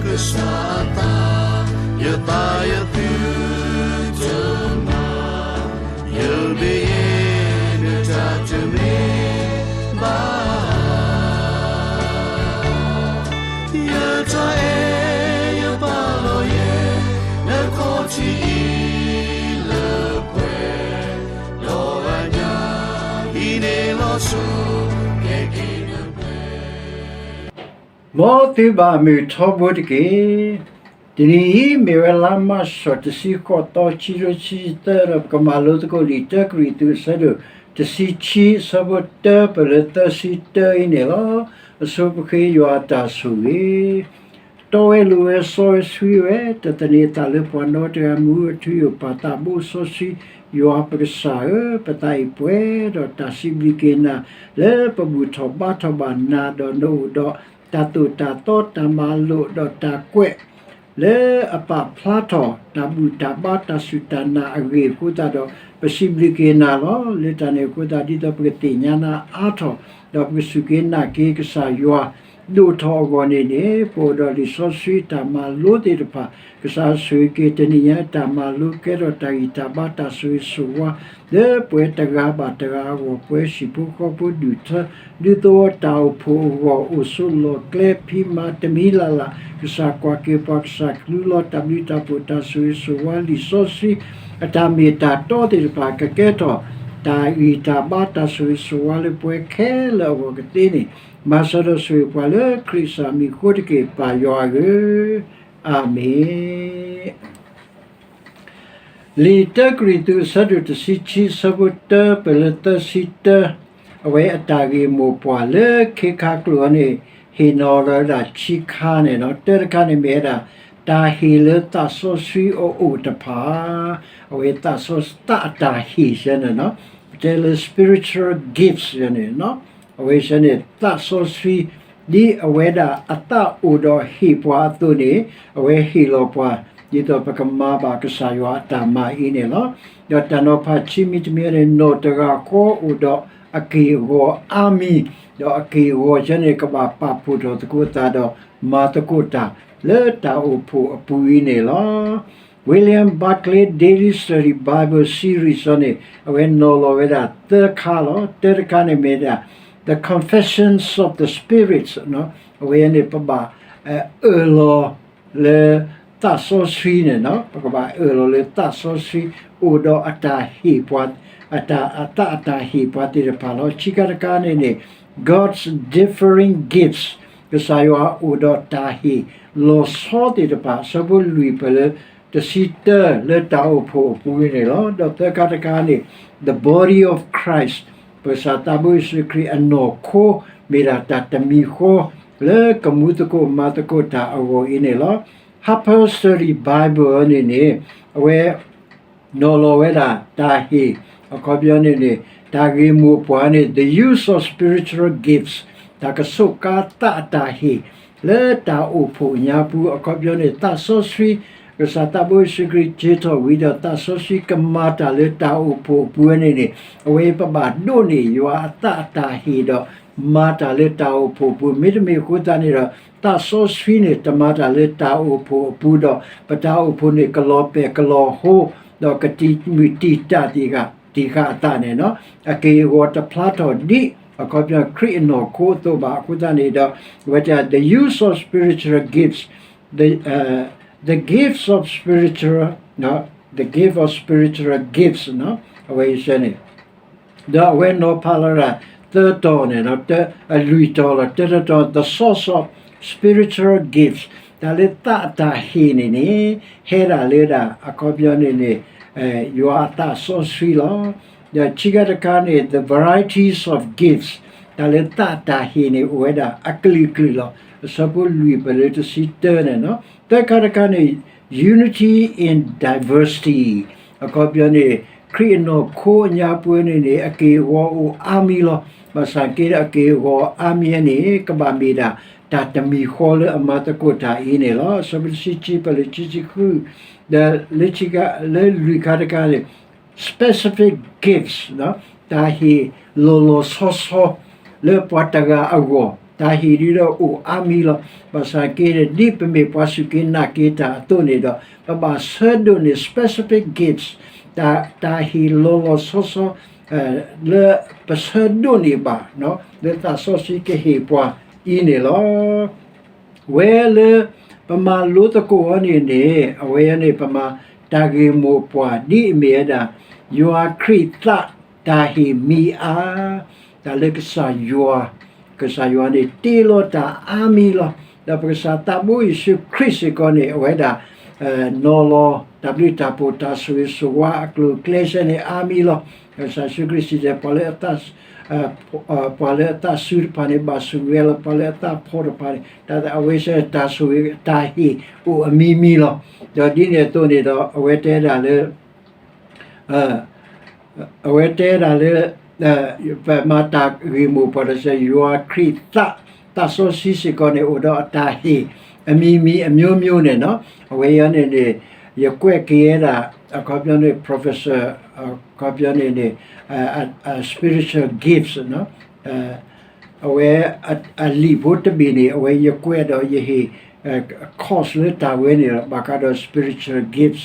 ကစၢ်အသး, ယသးယသုတမၤ, ယမ့ၢ်ယဲ နတၢ်တမ့ၢ်ဘၣ်. ယတၢ်အဲၣ်ယပာ်လီၤယဲ နခီၣ်ထံးအံၤလၢပှဲၤ, ဒီးအညၣ်အံၤန့ၣ်လီၤဆီ ကဲက့ၤနပှဲၤ မ်သုဘၣ်မုာ်ထီဘိတက့ၢ်. တနံၤအံၤ မ့ၢ်ဝဲလါမၢ်ၡး တဆံဃိးသီ ခံကထိခံဆံသၢ ဒီးပကမၤလိသကိးလံာ်တၢကရံၣ်သူး အဆၢဒိၣ်တဆံခံ အဆၢဖိတၢ ပၢၢ်လၢသၢဆံတၢအံၤန့ၣ်လီၤ. အဆိပဃ့ယွၤအတၢ်ဆိၣ်ဂ့ၤ တီဝဲလိၤဝဲ စီဝဲဆှံဝဲ, တသန့ၤအသးလၢပှၤနီတဂၤ မ့ၢ်အထူအယိာ်ပာ်သးဘၣ်စီဆှံ, ယွၤပကစၢ်ဧၢ, ပသးအံၤပှဲၤဒီးတၢ်စံးဘျုးက့ၤနၤ လၢပဘူၣ်ထီၣ်ဘါထီၣ်ဘၣ်နၤ ဒီးနအိၣ်ဒီးတၢ်သိၣ်တၢ်သီ တၢ်မၤလိာ်ဒီးတၢ်ကွဲး လၢအပာ်ဖျါထီၣ် တၢ်ဘူၣ်တၢ်ဘါ တၢ်စူၢ်တၢ်နာ်အဂ့ၢ်အဃိသတးဒီး ပစံးဘျုးက့ၤနၤလီၤ. လၢတၢ်န့ၣ်အဃိသတး ဒ်သိးပကသ့ၣ်ညါနၤအါထီၣ် ဒီးပကစူၢ်က့ၤနာ်က့ၤကစၢ်ယွၤ ဒိၣ်ထီၣ်အဂီၢ်န့ၣ်န့ၣ် ပအိၣ်ဒီးလံာ်စီဆှံအတၢ်မၤလိသ့ၣ်တဖၣ် ကစၢ်ဆိၣ်ဂ့ၤက့ၤတနံၤညါ တၢ်မၤလိကဲထီၣ်တၢ်ဂံၢ်တၢ်ဘါ တၢ်ဆိၣ်ဂ့ၤဆိၣ်ဝါ လၢပှၤတဂၤဘၣ်တဂၤအဂီၢ် ပှၤဟံၣ်ဖိဃီဖိဒူၣ်ထၢ ဒူသဝီတၢ်အိၣ်ဖှိၣ်အဂီၢ် အိၣ်ဆိးလီၢ်ကျဲ ဖံးမၤတမံၤလၢ်လၢ် ကစၢ်ကွၢ်က့ၤပှၤ ကစၢ်ကလူလီၤ တၢ်ဘျုးတၢ်ဖှိၣ် တၢ်ဆိၣ်ဂ့ၤဆိၣ်ဝါ လံာ်စီဆှံ အတၢ်မ့ၢ်တၢ်တီသ့ၣ်တဖၣ် ကကဲထီၣ် တၢ်ဂံၢ်တၢ်ဘါ တၢ်ဆိၣ်ဂ့ၤဆိၣ်ဝါလၢပှၤခဲလၢာ်အဂီၢ်ကသ့န့ၣ် မၤစၢၤဒီးဆိၣ်ဂ့ၤပှၤလၢခရံာ်ကစၢ်မံၤအဃိတက့ၢ် ပၢ်ယွၤဧၢ, အၤမ့ၣ်. လံာ်တၢကရံၣ်သူး အဆၢဒိၣ်တဆံခံ အဆၢဖိတၢ ပၢၢ်လၢသၢဆံတၢ, အဝဲအတၢ်ဂ့ၢ်မိၢ်ပှၢ်လၢခ့ခါကျိာ်အံၤန့ၣ် ဟ့ၣ်နီၤလီၤဝဲဒၣ်ခံခါန့ၣ်လီၤ. တၢတခါန့ၣ်မ့ၢ်ဝဲဒၣ် တၢ်ဟ့ၣ်လၢသးစီဆှံအအိၣ်တဖၣ်, အဝဲသးစီဆှံသးအတၢ်ဟ့ၣ်ဆၢန့ၣ်လီၤ. ပတဲလၢ spiritual gifts န့ၣ်လီၤ. အဝဲဆၢန့ၣ် သးစီဆှံ ဒ်အဝဲဒၣ်အသးအိၣ်ဒီးဟ့ၣ်ပှၤအသိးန့ၣ် အဝဲဟ့ၣ်လီၤပှၤ ဒ်သိးပကမၤဘၣ်ကစၢ်ယွၤအတၢ်မၤအံၤန့ၣ်လီၤ. ဒီးတၢ်နီၤဖးခံမံၤတမံၤန့ၣ် နီၢ်တဂၤဃီအိၣ်ဒီးအက့ၢ်အဂီၤအါမံၤ, ဒီးအက့ၢ်အဂီၤဆၢန့ၣ် ကဘၣ်ပာ်ဖှိၣ်ထီၣ်သကိးသးဒီး မၤသကိးတၢ်လၢတၢ်အိၣ်ဖှိၣ်အပူၤအံၤန့ၣ်လီၤ. William Barclay Daily Study Bible Series အံၤန့ၣ် အဝဲနီၤလီၤဝဲဒၣ်သၢခါလီၤ. တၢတခါန့ၣ်မ့ၢ်ဒၣ် The Confessions of the Spirits အဝဲန့ၣ် ပဘၣ်အၢၣ်လီၤလၢသးစီဆှံန့ၣ်လီၤ. ပကဘၣ်အၢၣ်လီၤလၢသးစီဆှံ အိၣ်ဒီးအတၢ်ဟ့ၣ်ပှၤ အတၢ် အသးအတၢ်ဟ့ၣ်ပှၤသ့ၣ်တဖၣ်လီၤ. ခံခါတခါန့ၣ်န့ၣ် God's differing gifts ကစၢ်ယွၤအိၣ်ဒီးတၢ်ဟ့ၣ်လီၤဆီသ့ၣ်တဖၣ် အဆၢဖိလွံၢ်ပၢၢ်လၢတဆံတၢ လၢတၢ်အိၣ်ဖှိၣ်အပူၤန့ၣ်လီၤ. ဒီးသၢခါတခါန့ၣ် the body of Christ ပကစၢ်သးဘိယ့ၣ်ၡူးခရံာ်အနီၢ်ခိ မ့ၢ်ဒၣ်တၢ်တမံၤဃီ လၢကမူသကိးမၤသကိးတၢ်အဂီၢ်အံၤန့ၣ်လီၤ. Harper Study Bible အံၤန့ၣ်န့ၣ် အဝဲ နီၤလီၤဝဲဒၣ်တၢ်ဟ့ၣ် အခီပညီန့ၣ်န့ၣ် တၢ်ဂ့ၢ်မိၢ်ပှၢ်န့ၣ် the use of spiritual gifts တၢ်ကဆိးကါသးအတၢ်ဟ့ၣ် လၢတၢ်အိၣ်ဖှိၣ်ညါပူၤ အခီပညီန့ၣ် သးစီဆှံ ကစၢ်သးဘိယ့ၣ်ၡူးခရံာ်က့ၤထီၣ်ဝံၤဒီး သးစီဆှံကမၤတၢ်လၢတၢ်အိၣ်ဖှိၣ်အပူၤန့ၣ်န့ၣ် အဝဲပဘၣ်ဒိးန့ၢ်ယွၤအသးအတၢ်ဟ့ၣ်ဒီး မၤတၢ်လၢတၢ်အိၣ်ဖှိၣ်အပူၤ မ့တမ့ၢ်အဃိသတးန့ၣ်ဒီး သးစီဆှံန့ၣ် တမၤတၢ်လၢတၢ်အိၣ်ဖှိၣ်အပူၤဒီး ပတၢ်အိၣ်ဖှိၣ်န့ၣ် ကလီၤပဲာ်ကလီၤဟိ ဒီးကတံာ်မုၢ်တံာ်တာ်တံာ်ဃာ် တံာ်ဃာ်အသးန့ၣ်လီၤ. အက့ၢ်အဂီၤတဖျါထီၣ်ဒ် အခီပညီ ခရံာ်အနီၢ်ခိအသိးဘၣ်. အဃိသတးန့ၣ်ဒီး အဝဲတဲ the use of spiritual gifts, the, uh, the gifts of spiritual, the gift of spiritual gifts အဝဲအံၤန့ၣ် ဒီးအဝဲနီၤဖးလီၤဒၣ်သၢတီၤန့ၣ် အလွံၢ်တီၤလီၤ. တၢတတီၤ the source of spiritual gifts တၢ်လၢသးအတၢ်ဟ့ၣ်န့ၣ်န့ၣ် ဟဲဒၣ်လၢဒၣ် အခီပညီန့ၣ်န့ၣ် ယွၤအသးစီဆှံလီၤ. ဒီးခံခါတခါန့ၣ် the varieties of gifts တၢ်လၢသးအတၢ်ဟ့ၣ်န့ၣ် အိၣ်ဝဲဒၣ်အကလုာ်ကလုာ်လီၤ. အဆၢဖိလွံၢ်ပၢၢ်လၢတဆံတၢန့ၣ်လီၤ. သၢခါတခါန့ၣ် unity in diversity အခီပညီန့ၣ် ခရံာ်အနီၢ်ခိအညါပူၤန့ၣ်န့ၣ် အက့ၢ်အဂီၤအိၣ်အါမံၤလီၤ. ဘၣ်ဆၣ်က့ဒီးအက့ၢ်အဂီၤအါမံၤန့ၣ် ကဘၣ်မ့ၢ်ဒၣ်တၢ်တမံၤဃီလၢအမၤသကိးတၢ်အံၤန့ၣ်လီၤ. အဆၢဖိတဆံခံပၢၢ်လၢခံဆံဃု ဒီးလၢခံခါ လၢလွံၢ်ခါတခါန့ၣ် specific gifts တၢ်ဟ့ၣ်လီၤလီၤဆီဆီ လၢပှၤတဂၤအဂီၢ် တၢ်ဟ့ၣ်ဒုးဒီးအိၣ်အါမံၤလီၤ. ဘၣ်ဆၣ်က့န့ၣ် ဒ်ပမ့ၢ်ပှၤစူၢ်က့ၤနာ်က့ၤတၢ်အသိးန့ၣ်ဒီး ပဘၣ်ဆၢဒိးန့ၢ် specific gifts, တၢ် တၢ်ဟ့ၣ်လီၤလီၤဆီဆီ လၢပဆၢဒိးန့ၢ်ဘၣ် လၢသးစီဆှံကဟ့ၣ်ပှၤအံၤန့ၣ်လီၤ. ဝဲလၢပမၤလိသကိးအီၤန့ၣ်န့ၣ် အဝဲန့ၣ် ပမၤတၢ်ဂ့ၢ်မိၢ်ပှၢ် ဒ်အမ့ၢ်ဝဲဒၣ် ယွၤခရံာ်သးတၢ်ဟ့ၣ်မံၤအါ, တၢ်လၢကစၢ်ယွၤ, ကစၢ်ယွၤန့ၣ်တ့လီၤတၢ်အါမံၤလီၤ. ဒီးပကစၢ်သးဘိယ့ၣ်ၡူးခရံာ်စ့ၢ်ကီးန့ၣ် အဝဲဒၣ် နီၤလီၤတၢ်ဘျုးတၢ်ဖှိၣ် တၢ်ဆိၣ်ဂ့ၤဆိၣ်ဝါအကျိၤအကျဲစဲန့ၣ်အါမံၤလီၤ. ကစၢ်ယ့ၣ်ၡူးခရံာ်စံးတဲ ပှၤလၢအသး ပှၤလၢအသးစူၤတဖၣ်န့ၣ် ဘၣ်ဆိၣ်ဂ့ၤလီၤ, ပှၤလၢအသးဖှီၣ်တဖၣ်န့ၣ် တၢ်အဝဲစဲန့ၣ် တၢ်ဆိၣ်ဂ့ၤ တၢ်ဟ့ၣ်အိၣ်အမံၤမံၤလီၤ. ဒီးဒ်န့ၣ်အသိးန့ၣ်ဒီး အဝဲတဲဒၣ်လၢ အဝဲတဲဒၣ်လၢ ပမၤတၢ်ဂ့ၢ်မိၢ်ပှၢ်ဒီးစဲ ယွၤခရံာ်သး သးစီဆှံစ့ၢ်ကီးန့ၣ် အိၣ်ဒီးအတၢ်ဟ့ၣ် အမံၤမံၤအမျိုးမျိုးန့ၣ်နီၤ. အဝဲအံၤန့ၣ်န့ၣ် ယကွဲးက့ၤဝဲဒၣ် အခီပညီန့ၣ် professor အခီပညီန့ၣ်န့ၣ် spiritual gifts အဝဲ အလံာ်ဖိတဘ့ၣ်န့ၣ် အဝဲယကွဲးဒီးယဟ့ၣ် course လၢတၢ်ဝဲန့ၣ် ဘၣ်ဃးဒီး spiritual gifts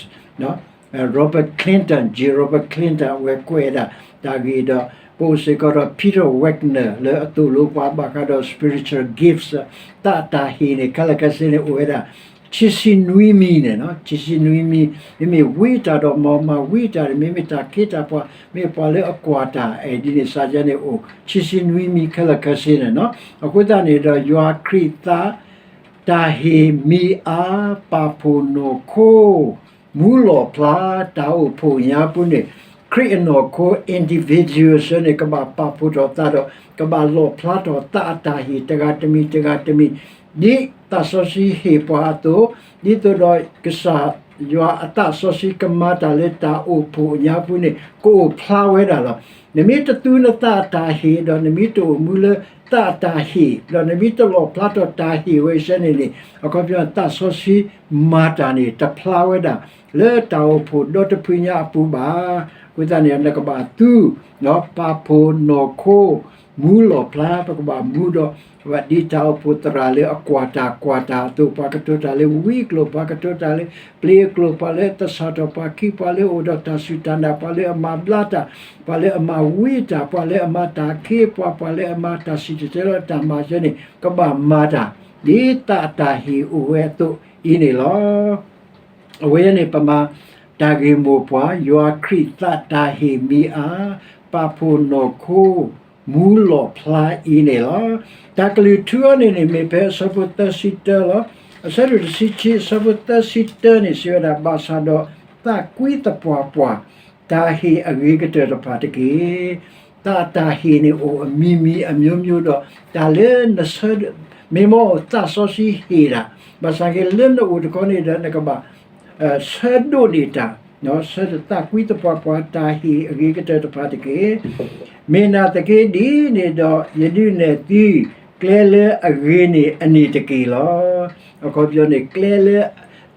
Robert Clinton, J Robert Clinton အဝဲကွဲးဒၣ်တၢ်ဂ့ၢ်ဒီး ပအိၣ်စ့ၢ်ကီးဒီး Peter Wagner လၢအသိၣ်လိပှၤဘၣ်ဃးဒီး spiritual gifts သးအတၢ်ဟ့ၣ်န့ၣ် ခဲလၢာ်ခဲဆ့န့ၣ် အိၣ်ဝဲဒၣ် ခံဆံနွံမံၤန့ၣ်နီၤ, ခံဆံနွံမံၤ, မ့မ့ၢ်ဝံတၢ်ဒီးမၤမၤဝံတၢ်န့ၣ် မ့မ့ၢ်တၢ်ခ့တၢ်ပှၤ မ့ၢ်ပှၤလၢအကွၢ်တၢ် အဲၣ်ဒ်န့ၣ် စၢ်ယဲန့ၣ်အိၣ် ခံဆံနွံမံၤခဲလၢာ်ခဲဆ့န့ၣ်နီၤ. အဃိသတးန့ၣ်ဒီး ယွၤခရံာ်သး တၢ်ဟ့ၣ်မံၤအါ ပာ်ဖှိၣ်နီၢ်ခိ မူလီၢ်ဖျါ တၢ်အိၣ်ဖှိၣ်ညါပူၤန့ၣ် ခရံာ်အနီၢ်ခိ individual စ့ၢ်န့ၣ် ကဘၣ်ပာ်ဖှိၣ်ထီၣ်သးဒီး ကဘၣ်လီၣ်ဖျါထီၣ်သးအတၢ်ဟ့ၣ်တဂၤတမံၤတဂၤတမံၤ ဒ်သးစီဆှံဟ့ၣ်ပှၤအသိး, ဒ်သိးဒီးကစၢ်ယွၤအသးစီဆှံကမၤတၢ်လၢတၢ်အိၣ်ဖှိၣ်ညါပူၤန့ၣ် ကအိၣ်ဖျါဝဲဒၣ်လီၤ. နမ့ၢ်တသူနသးအတၢ်ဟ့ၣ် ဒီးနမ့ၢ်တအိၣ်မူလၢသးအတၢ်ဟ့ၣ် ဒီးနမ့ၢ်တလီၣ်ဖျါထီၣ်တၢ်ဟ့ၣ်ဝဲစ့ၢ်န့ၣ်န့ၣ် အခီပညီသးစီဆှံမၤတၢ်န့ၣ် တဖျါဝဲဒၣ် လၢတၢ်အိၣ်ဖှိၣ်ဒီတဖုညါအပူၤဘၣ်. အဃိသတးန့ၣ် နကဘၣ်သူ ပာ်ဖှိၣ်နီၢ်ခိ မူလီၢ်ဖျါ ပကဘၣ်မူဒီး ဒ်တၢ်အိၣ်ဖှိၣ်သရၣ်လၢအကွၢ်တၢ်ကွၢ်တၢ်အသိး ပှၤကတိၤတၢ်လၢဝံအကျိာ် ပှၤကတိၤတၢ်လၢပျ့ၤအကျိာ် ပှၤလၢသဆၣ်ထီၣ်ပှၤခံ ပှၤလၢအိၣ်ဒီးတၢ်စူၢ်တၢ်နာ် ပှၤလၢအမၤဘျါတၢ် ပှၤလၢအမၤဝံတၢ် ပှၤလၢအမၤတၢ်ခ့ပှၤ ပှၤလၢအမၤတၢ်စံၣ်တဲၤတဲလီၤတၢ်မၤစ့ၢ်န့ၣ် ကဘၣ်မၤတၢ် ဒ်သးအတၢ်ဟ့ၣ်အိၣ်ဝဲအသိးအံၤန့ၣ်လီၤ. အဝဲန့ၣ် ပမၤတၢ်ဂ့ၢ်မိၢ်ပှၢ် ယွၤခရံာ်သးတၢ်ဟ့ၣ်မံၤအါ ပာ်ဖှိၣ်နီၢ်ခိ မူလီၢ်ဖျါအံၤန့ၣ်လီၤ. တၢ်ကလုၢ်ထူအီၤန့ၣ်န့ၣ် မ့ၢ်ဖဲအဆၢဖိသၢဆံတၢလီၤ. အဆၢဒိၣ်တဆံခံ အဆၢဖိသၢဆံတၢန့ၣ် စံးဝဲဒၣ် ဘၣ်ဆၣ်ဒီးသးကွံသပှၢ်ပှၢ် တၢ်ဟ့ၣ်အဂ့ၤကတၢၢ်တဖၣ်တက့ၢ်. သးအတၢ်ဟ့ၣ်န့ၣ်အိၣ်အမံၤမံၤအမျိုးမျိုးဒီး တၢ်လၢနဆၢ မ့ၢ်မ့ၢ်သးစီဆှံဟ့ၣ်တၢ် ဘၣ်ဆၣ်က့လၢနအိၣ်တခီန့ၣ်ဒီး နကဘၣ် ဆၢဒိးန့ၢ်တၢ် ဆၢဒိးသးကွံသပှၢ်ပှၢ် တၢ်ဟ့ၣ်အဂ့ၤကတၢၢ်တဖၣ်တက့ၢ်. မ့ၢ်နာ်သက့ဒ်န့ၣ်ဒီး ယဒုးနဲၣ်သု ကျဲလၢအဂ့ၤန့ၣ်အန့ၣ်တက့ၢ်လီၤ. အခီပညီန့ၣ် ကျဲလၢ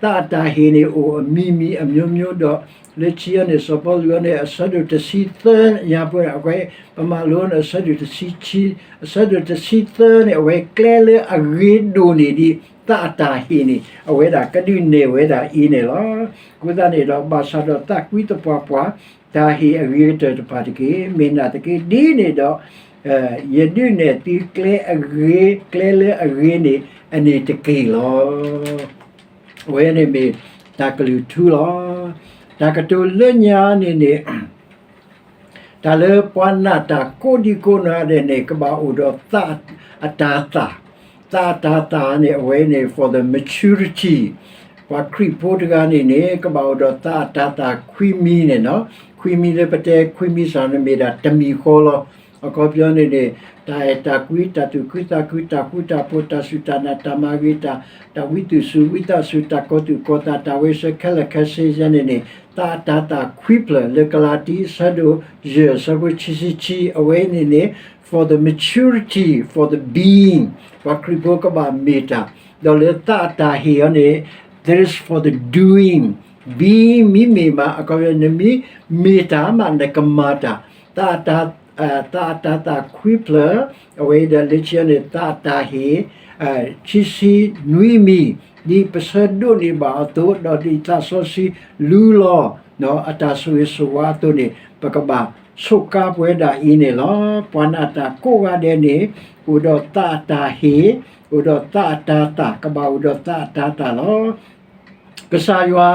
သးအတၢ်ဟ့ၣ်န့ၣ် အိၣ်အမံၤမံၤအမျိုးမျိုးဒီး လၢခံအီၤန့ၣ် စီၤပီလူးအီၤန့ၣ် အဆၢဒိၣ်တဆံသၢညါပှဲၤ အဝဲ ပမၤလိန့ၣ် အဆၢဒိၣ်တဆံခံ အဆၢဒိၣ်တဆံသၢန့ၣ် အဝဲကျဲလၢအဂ့ၤဒိၣ်န့ၢ်ဒံး သးအတၢ်ဟ့ၣ်န့ၣ် အဝဲဒၣ်ကဒုးနဲၣ်ဝဲဒၣ်အံၤန့ၣ်လီၤ. အဃိသတးန့ၣ်ဒီး ဘၣ်ဆၣ်ဒီးသးကွံသပှၢ်ပှၢ် တၢ်ဟ့ၣ်အဂ့ၤကတၢၢ်တဖၣ်တက့ၢ်. မ့ၢ်နာ်သက့ဒ်န့ၣ်ဒီး ယဒုးနဲၣ်သုကျဲအဂ့ၤ ကျဲလၢအဂ့ၤန့ၣ် အန့ၣ်တက့ၢ်လီၤ. အဝဲန့ၣ်မ့ၢ်တၢ်ကလုၢ်ထူလီၤ. တၢ်ကတိၤလၢညါန့ၣ်န့ၣ် တၢ်လၢပှၤနာ်တၢ်ကိးဒံကိးနီၢ်ဒဲးန့ၣ် ကဘၣ်အိၣ်ဒီးသးအတၤသၣ်, သးအတၤသၣ်န့ၣ် အဝဲန့ၣ် for the maturity ပှၤခရံာ်ဖိတဂၤန့ၣ်န့ၣ် ကဘၣ်အိၣ်ဒီးသးအတၤသၣ်ခွံမံၤန့ၣ်နီၤ, ခွံမံၤလၢပတဲခွံမံၤစ့ၢ်န့ၣ်မ့ၢ်ဒၣ်တမံၤဃီလီၤ. အခီပညီန့ၣ်န့ၣ် တၢ်အဲၣ်တၢ်ကွံ, တၢ်သူၣ်ခုသးခု, တၢ်ဃူတၢ်ဖိး, တၢ်စူၢ်တၢ်နာ်, တၢ်မၤဂ့ၤ, တၢ်ဝံသူၣ်စူၤဝံသးစူၤ, တၢ်ကီၤသူၣ်ကီၤသး, တၢ်ဝဲဆဲခဲလၢာ်ခဲဆ့ယဲန့ၣ်န့ၣ် သးအတၤသၣ်ခွံဖျၢၣ်လၢကလၤတံ အဆၢဒိၣ်ယဲၢ် အဆၢဖိခံဆံခံ အဝဲန့ၣ်န့ၣ် for the maturity, for the being ပှၤခရံာ်ဖိကဘၣ်မ့ၢ်တၢ်, ဒီးလၢသးအတၢ်ဟ့ၣ်အီၤန့ၣ် that is for the doing, being မ့မ့ၢ်မး အခီပညီ နမ့ၢ်မ့ၢ်တၢ်မး နကမၤတၢ်, သးအတၤ သးအတၤသၣ်ခွံဖျၢၣ်, အဝဲဒီးလၢခံန့ၣ် သးအတၢ်ဟ့ၣ် ခံဆံနွံမံၤ, ဒ်ပဆၢဒိးန့ၢ်ဘၣ်အသိး, ဒီးဒ်သးစီဆှံလူလီၤ အတၢ်ဆိၣ်ဂ့ၤဆိၣ်ဝါအသိးန့ၣ် ပကဘၣ်ဆိးကါပဝဲဒၣ်အံၤန့ၣ်လီၤ. ပှၤနာ်တၢ်ကိးဂၤဒဲးန့ၣ် အိၣ်ဒီးသးအတၢ်ဟ့ၣ်, အိၣ်ဒီးသးအတၤသၣ်, ကဘၣ်အိၣ်ဒီးသးအတၤသၣ်လီၤ. ကစၢ်ယွၤ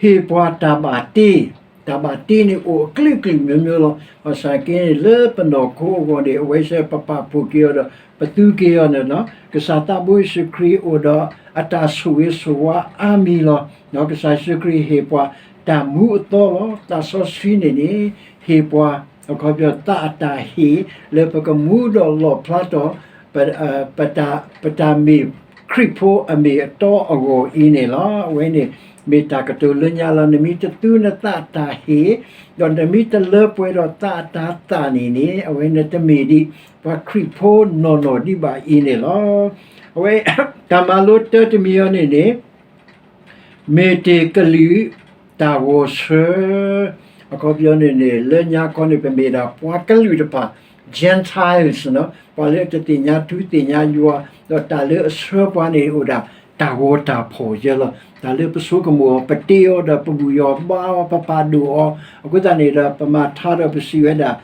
ဟ့ၣ်ပှၤတၢ်ဘၣ်တ့, တၢ်ဘၣ်တ့န့ၣ်အိၣ်အကလုာ်ကလုာ်မျိုးမျိုးလီၤ. ဘၣ်ဆၣ်က့န့ၣ် လၢပနီၢ်ခိအဂီၢ်န့ၣ် အဝဲစ့ၢ်ပပာ်ဖှိၣ်က့ၤအီၤဒီး ပသူက့ၤအီၤန့ၣ်လီၤ. ကစၢ်သးဘိယ့ၣ်ၡူးခရံာ်အိၣ်ဒီးအတၢ်ဆိၣ်ဂ့ၤဆိၣ်ဝါအါမံၤလီၤ. ကစၢ်ယ့ၣ်ၡူးခရံာ်ဟ့ၣ်ပှၤတၢ်မူအသီလီၤ. သးစီဆှံန့ၣ်န့ၣ် ဟ့ၣ်ပှၤ အခီပညီသးအတၢ်ဟ့ၣ် လၢပကမူဒီးလီၣ်ဖျါထီၣ် ပ ပတၢ် ပတၢ်မ့ၢ်ခရံာ်ဖိအမ့ၢ်အတီအဂီၢ်အံၤန့ၣ်လီၤ. အဝဲန့ၣ်မ့ၢ်တၢ်ကတိၤလၢညါလီၤ. နမ့ၢ်တသူနသးအတၢ်ဟ့ၣ်, ဒီးနမ့ၢ်တလၢပှဲၤဒီးသးအတၤသၣ်န့ၣ်န့ၣ် အဝဲနတမ့ၢ်ဒ်ပှၤခရံာ်ဖိနီၢ်နီၢ်ဒံးဘၣ်အံၤန့ၣ်လီၤ. အဝဲ တၢ်မၤလိတၢတမံၤအံၤန့ၣ်န့ၣ် မ့ၢ်တ့ၢ်ကလုာ်တၢ်ဂီၤဆၢ, အခီပညီန့ၣ်န့ၣ် လၢညါခီန့ၣ် ပမ့ၢ်ဒၣ်ပှၤကလုာ်တဖၣ် Gentiles နီၤ, ပှၤလၢတသ့ၣ်ညါထူသ့ၣ်ညါယွၤ, ဒီးတၢ်လၢအဆှၢပှၤန့ၣ်အိၣ်ဒၣ်တၢ်ဂီၤတၢ်ဖီၣ်ယဲလီၤ. တၢ်လၢပဆိကမိၣ်အီၤ, ပတ့အီၤဒီးပဘူၣ်အီၤဘါအီၤ ပပာ်ဒိၣ်အီၤ, အဃိသတးန့ၣ်ဒီး ပမၤထါဒီးပစံးဝဲဒၣ်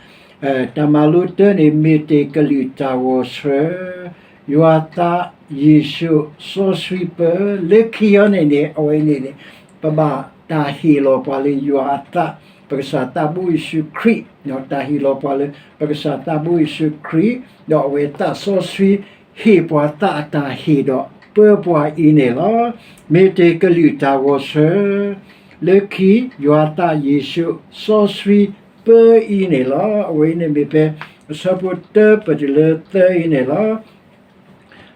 တၢ်မၤလိတၢန့ၣ် မ့ၢ်တ့ၢ်ကလုာ်တၢ်ဂီၤဆၢ, ယွၤသး, ယ့ၣ်ၡူး, စီဆှံပၢ, လၢခံအံၤန့ၣ်န့ၣ် အဝဲန့ၣ်န့ၣ် ပဘၣ်တၢ်ဟ့ၣ်လီၤပှၤလၢယွၤအသး, ပကစၢ်သးဘိယ့ၣ်ၡူးခရံာ်, တၢ်ဟ့ၣ်လီၤပှၤလၢ ပကစၢ်သးဘိယ့ၣ်ၡူးခရံာ်, ဒီးအဝဲသးစီဆှံ ဟ့ၣ်ပှၤသးအတၢ်ဟ့ၣ်ဒီးပၢပှၤအံၤန့ၣ်လီၤ. မ့ၢ်တ့ၢ်ကလုာ်တၢ်ဂီၤဆၢ, လၢခံ ယွၤသး ယ့ၣ်ၡူး စီဆှံပၢအံၤန့ၣ်လီၤ. အဝဲအံၤန့ၣ်မ့ၢ်ဖဲ အဆၢဖိတၢပတုၤလၢသၢအံၤန့ၣ်လီၤ.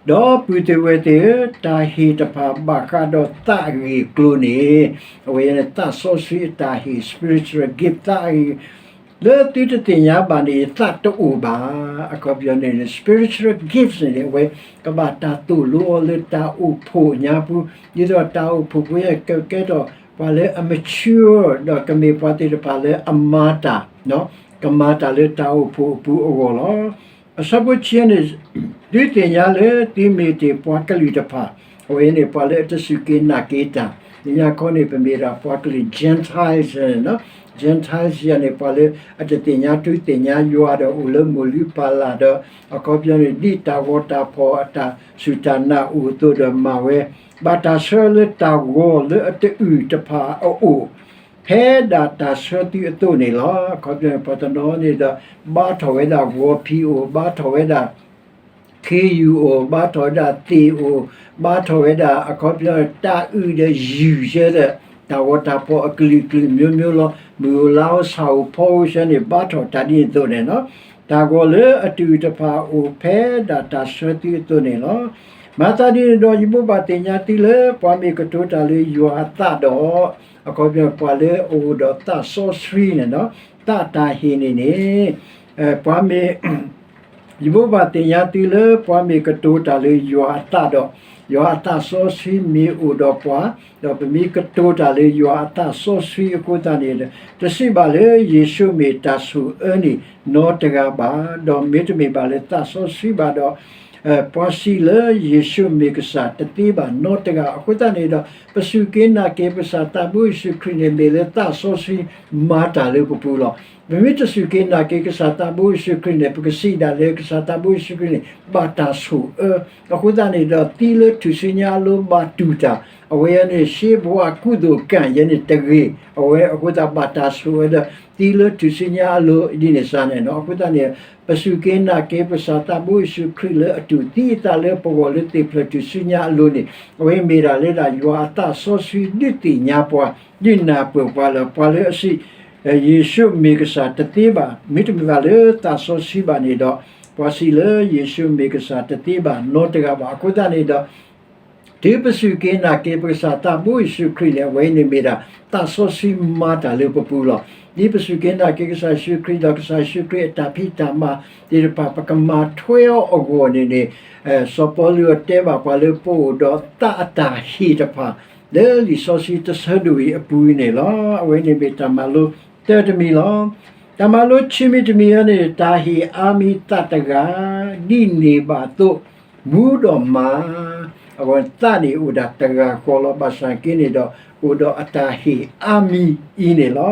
ဒီးပုၢ်သ့ၣ်ဝဲၢ်သ့ၣ်ဧၢ, တၢ်ဟ့ၣ်တဖၣ်ဘၣ်ဃးဒီးသးအဂ့ၢ်အကျိၤန့ၣ်, အဝဲန့ၣ်သးစီဆှံအတၢ်ဟ့ၣ် spiritual gift သးအဂ့ၢ် လၢသုတသ့ၣ်ညါဘၣ်န့ၣ် သးတအိၣ်ဘၣ်. အခီပညီန့ၣ် spiritual gifts န့ၣ်န့ၣ် အဝဲကဘၣ်တၢ်သိၣ်လိအီၤလၢတၢ်အိၣ်ဖှိၣ်ညါပူၤ, ဒ်သိးတၢ်အိၣ်ဖှိၣ်ဖိယဲၢ်ကကဲထီၣ်ပှၤလၢအ mature ဒီးကမ့ၢ်ပှၤသ့ၣ်တဖၣ်လၢအမၤတၢ်, ကမၤတၢ်လၢတၢ်အိၣ်ဖှိၣ်အပူၤအဂီၢ်လီၤ. အဆၢဖိဆံန့ၣ်, သုသ့ၣ်ညါလၢသုမ့ၢ်တ့ၢ်ပှၤကလုာ်တဖၣ်, အဝဲန့ၣ်ပှၤလၢအတစူၢ်က့ၤနာ်က့ၤတၢ်, လၢညါခီန့ၣ် ပမ့ၢ်ဒၣ်ပှၤကလုာ် Gentiles န့ၣ်, Gentiles ယၤန့ၣ် ပှၤလၢအတသ့ၣ်ညါထူသ့ၣ်ညါယွၤဒီးအိၣ်လၢမိၢ်လုၢ်ပၢ်လၢ်ဒီး အခီပညီန့ၣ် ဒ်တၢ်ဂီၤတၢ်ဖီၣ်အတၢ်စူၢ်တၢ်နာ်အိၣ်အသိးဒီးမၤဝဲ, ဘၣ်တၢ်ဆှၢလၢတၢ်ဂီၤလၢအတအုၣ်တဖၣ်အအိၣ် ဖဲဒၣ်တၢ်ဆှၢသုအသိးန့ၣ်လီၤ. အခီပညီန့ၣ် ပှၤတနီၤန့ၣ်ဒီး ဘါထီၣ်ဝဲဒၣ်ဂီၤဖံးအိၣ်, ဘါထီၣ်ဝဲဒၣ် ခ့ယုၢ်အိၣ်, ဘါထီၣ်ဝဲဒၣ်သ့ၣ်အိၣ်, ဘါထီၣ်ဝဲဒၣ် အခီပညီ တၢ်အုၣ်ဒီးယုၢ်ယဲဒီး တၢ်ဂီၤတၢ်ဖီၣ်အကလုာ်ကလုာ်မျိုးမျိုးလီၤ. မုၢ်အိၣ်လါအိၣ်ဆၣ်အိၣ်ဖီအိၣ်ဆၢန့ၣ် ဘါထီၣ်တၢ်ဒ်န့ၣ်အသိးန့ၣ်လီၤ. တၢ်ဂီၤလၢအတအုၣ်တဖၣ်အိၣ်ဖဲဒၣ်တၢ်ဆှၢသုအသိးန့ၣ်လီၤ. မၤသးဒ်န့ၣ်ဒီး ယဘိးဘၣ်သ့ၣ်ညါသုလၢ ပှၤမ့ၢ်ကတိၤတၢ်လၢယွၤအသးဒီး အခီပညီ ပှၤလၢအအိၣ်ဒီးသးစီဆှံန့ၣ်ဒီး သးတၢ်ဟ့ၣ်န့ၣ်န့ၣ် ပှၤမ့ၢ် ယဘိးဘၣ်သ့ၣ်ညါသုလၢ ပှၤမ့ၢ်ကတိၤတၢ်လၢယွၤအသးဒီး ယွၤအသးစီဆှံမ့ၢ်အိၣ်ဒီးပှၤ, ဒီးပမ့ၢ်ကတိၤတၢ်လၢယွၤအသးစီဆှံအဃိသတးန့ၣ်ဒီး တစံးဘၣ်လၢယ့ၣ်ၡူးမ့ၢ်တၢ်ဆိၣ်အၢန့ၣ်နီတဂၤဘၣ်, ဒီးမ့တမ့ၢ်ဘၣ်လၢသးစီဆှံဘၣ်ဒီး ပှၤစံးလၢယ့ၣ်ၡူးမ့ၢ်ကစၢ်တသ့ဘၣ်နီတဂၤ. အဃိသတးန့ၣ်ဒီး ပစူၢ်က့ၤနာ်က့ၤပကစၢ်သးဘိယ့ၣ်ၡူးခရံာ်န့ၣ် မ့ၢ်လၢသးစီဆှံမၤတၢ်လၢပပူၤလီၤ. ပမ့ၢ်တစူၢ်က့ၤနာ်က့ၤကစၢ်သးဘိယ့ၣ်ၡူးခရံာ်န့ၣ် ပကစံးဒၣ်လၢကစၢ်သးဘိယ့ၣ်ၡူးခရံာ်န့ၣ် ဘၣ်တၢ်ဆိၣ်အၢ. အဃိသတးန့ၣ်ဒီး သံလၢထူၣ်စုညါအလိၤဘၣ်တူၢ်တၢ်, အဝဲအံၤန့ၣ် ရှ့ဘဝကုသိုလ်ကံ ယဲန့ၣ်တဂ့ၤ, အဝဲအဃိသတးဘၣ်တၢ်ဆိၣ်အၢဒီး သံလၢထူၣ်စုညါအလိၤဒ်န့ၣ်စ့ၢ်န့ၣ်လီၤ. အဃိသတးန့ၣ် ပစူၢ်က့ၤနာ်က့ၤပကစၢ်သးဘိယ့ၣ်ၡူးခရံာ်လၢအတူၢ်သံအသးလၢပဂီၢ်လၢသ့ၣ်ဖျၢၣ်ထူၣ်စုညါအလိၤန့ၣ် အဝဲမ့ၢ်ဒၣ်လၢဒၣ်ယွၤအသးစီဆှံဒုးသ့ၣ်ညါပှၤ, ဒုးနၢ်ပၢၢ်ပှၤလၢ ပှၤလၢအစံး ယ့ၣ်ၡူးမ့ၢ်ကစၢ်တသ့ဘၣ်, မ့တမ့ၢ်ဘၣ်လၢသးစီဆှံဘၣ်န့ၣ်ဒီး ပှၤစံးလၢယ့ၣ်ၡူးမ့ၢ်ကစၢ်တသ့ဘၣ်နီတဂၤဘၣ်. အဃိသတးန့ၣ်ဒီး တုၤပစူၢ်က့ၤနာ်က့ၤပကစၢ်သးဘိယ့ၣ်ၡူးခရံာ်န့ၣ် အဝဲန့ၣ်မ့ၢ်ဒၣ် သးစီဆှံမၤတၢ်လၢပပူၤလီၤ. ဒ်ပစူၢ်က့ၤနာ်က့ၤကစၢ်ယ့ၣ်ၡူးခရံာ်ဒီး ကစၢ်ယ့ၣ်ၡူးခရံာ်အတၢ်ဖံးတၢ်မၤသ့ၣ်တဖၣ် ပကမၤထွဲအီၤအဂီၢ်န့ၣ်န့ၣ် စီၤပီလူးအတဲဘၣ်ပှၤလၢပအိၣ်ဒီးသးအတၢ်ဟ့ၣ်တဖၣ် လၢလံာ်စီဆှံတဆၢဒိၣ်အံၤအပူၤန့ၣ်လီၤ. အဝဲန့ၣ်မ့ၢ်တၢ်မၤလိတၢတမံၤလီၤ. တၢ်မၤလိခံမံၤတမံၤအံၤန့ၣ် တၢ်ဟ့ၣ်အါမံၤသးတဂၤ ဒ်န့ၣ်ဘၣ်အသိး မူဒီးမၤ, အဝဲသးန့ၣ်အိၣ်ဒၣ်တဂၤဃီလီၤ. ဘၣ်ဆၣ်က့န့ၣ်ဒီး အိၣ်ဒီးအတၢ်ဟ့ၣ်အါမံၤအံၤန့ၣ်လီၤ.